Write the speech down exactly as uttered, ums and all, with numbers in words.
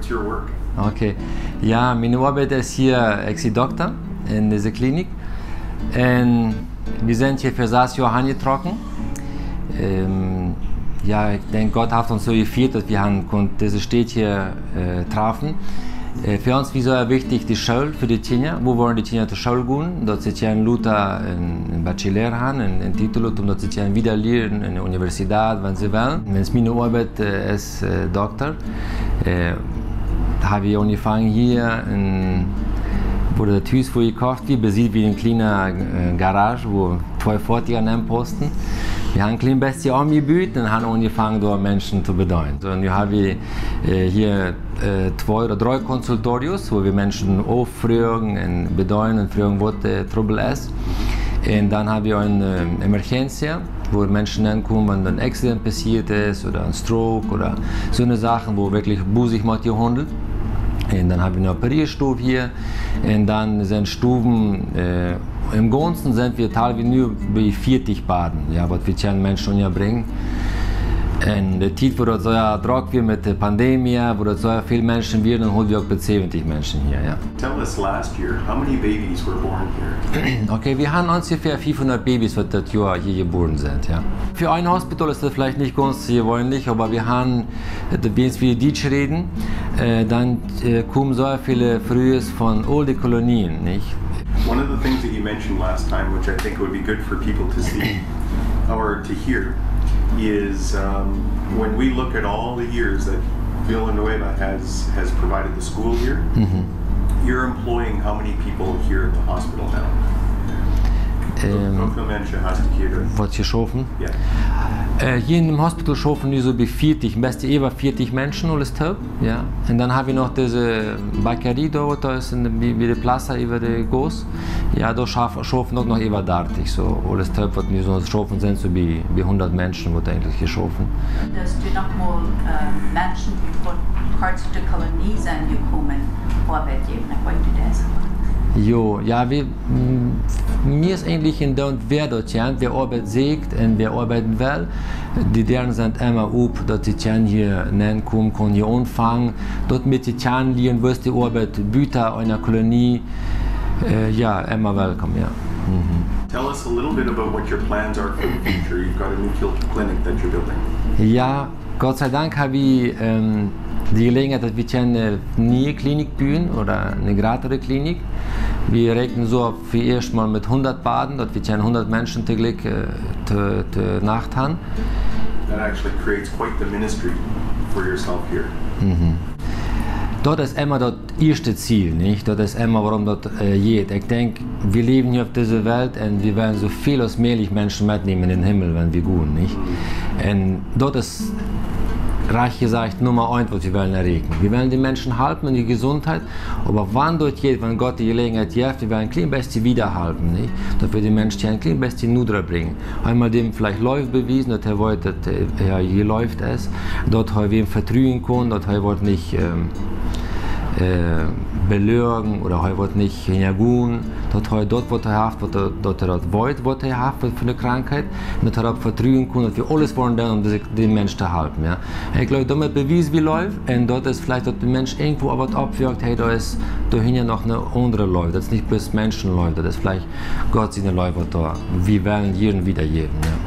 It's your work. Okay. Jo, miene Oabeit es hia, ekj sie Dokta en dise Klinik. Un wie sent hia fa sas Joa aunjetrocken. Ähm, jo, ekj denkj, Gott haft ons soo jefieet, daut wie haben kunt dise Städ hia, äh, träfen. Äh, fa ons wia sea wichtich de School fa de Kjinja. Wua woaren de Kjinja to School gonen? Daut see kjennen lota een, een Bachelor haben, een, een Titel, om daut see kjennen wieda lieren en de Universität, wan see wellen. Wan miene Oabeit, äh, es, äh, Dokta, äh, hab wie aunjefongen hia en, wua daut Hus, wua ekj jekoft hab, besitt wie eene kjliene, äh, Garage, wua twee Foatieja nenpausten. Wie haben een kjlien bät omjebut un haben aunjefongen, doa Menschen to bedeenen. Soo, nu hab wie, äh, hia, äh, twee ooda dree Consultorios, wua wie Menschen auffroagen un bedeenen un froagen, waut de Trubbel es. Un dan hab wie eene, äh, Emergencia, wua Menschen aunkomen, wan een Accident passieet es ooda een Stroke ooda soone Sachen, wua werkjlich bosich met jehaundelt. Un dan hab wie eene Operiestow hia. Un dan sent Stowen, äh, em Gaunzen sent wie, talen wie nu bie vieetich Baden, jo, waut wie kjennen Menschen unjabrinjen. En de Tiet, wua daut soo, jo, drock wia met de Pandemie, wua daut soo väl Menschen wieren, dan hauden wie uk bie säwentich Menschen hia, jo. Tell us last year, how many babies were born here? Okay, wie haben onjefäa fiefhundat Babys, waut daut Joa hia jebuaren sent, jo. Fa een Hospital es daut veleicht nich gaunz jeweenlich, oba wie haben, äh, wan wie Dietsch räden, äh, dan, äh, komen soo väl Frues von aul de Kolonien, nich? One of the things that you mentioned last time, which I think would be good for people to see or to hear, is, um, when we look at all the years that Villanueva has, has provided the school here, you're employing how many people here at the hospital now? Ähm, Hoeveel mensen hast du hier? Waut hia schaufen? Ja. Äh, hia em Hospital schaufen nu soo bie vieetich, een bät äwa vieetich Menschen, aules toop. Jo. Un dan hab wie noch dise Bäckerei doa, waut doa es en de, bie, bie de Plaza äwa de Gauss. Jo, doa schauf-, schaufen uk noch äwa dartich. Soo, aules toop, waut nu soo schaufen, sent soo bie, bie hundat Menschen, waut eejentlich hia schaufen. Daut du noch mol, äh, Menschen, waut von parts of de Kolonie sent jekomen, Oabeit jäwen, ekj weet nich, daut es. Jo, jo, wie, mm, mie es eejentlich endoont, wäa daut kjemt, wäa Oabeit sieekjt un wäa oabeiden well. De Däaren sent emma op, daut see kjennen hia nenkomen, kjennen hia aunfangen, daut met de kjennen lieren, woo es de Oabeit buta eene Kolonie, äh, jo, emma welkom, jo. Mhm. Tell us a little bit about what your plans are for the future. You've got a new cl-, clinic that you're building. Jo, Gott sei Dank hab wie, ähm, de Jeläajenheit, daut wie kjennen eene niee Klinik buen ooda eene jratre Klinik. Wie räakjnen soo opp fa ieescht mol met hundat Baden, daut wie kjennen hundat Menschen toojlikj, äh, to, to Nacht haben. That actually creates quite the ministry for yourself here. Mhm. Daut es emma daut ieeschte Ziel, nich? Daut es emma, wuarom daut, äh, jeit. Ekj denkj, wie läwen hia opp dise Welt un wie wellen soo väl aus mäajlich Menschen metnämen en dän Himmel, wan wie gonen, nich? Un daut es, rajcht jesajcht, Numma eent, waut wie wellen erreichen. Wie wellen de Menschen halpen en de Jesuntheit, oba wan daut jeit, wan Gott de Jeläajenheit jeft, wie wellen een kjlien bät wieda halpen, nich? Daut wie de Menschen een kjlien bät noda brinjen. Eemol däm veleicht Leew bewiesen, daut hee weet, daut, äh, hee jeleeft es, daut hee wäm vetruen kaun, daut hee woat nich, ähm, äh, beloagen ooda hee woat nich hinjagonen, daut hee daut, waut hee haft, waut hee, daut hee daut weet, waut hee haft fa, fa eene Krankheit, un daut hee daut vetruen kaun, daut wie aules woaren doonen, om dise, dän Mensch to halpen, jo. Ekj jleew, doamet bewiesen wie Leew, un daut es veleicht, daut de Mensch irjentwua waut oppwakjt, hey, doa es, doa hinja noch eene aundre Leew, daut es nich bloos Menschenleew, daut es veleicht Gott siene Leew, waut doa, wie wellen hia wieda jäwen, jo.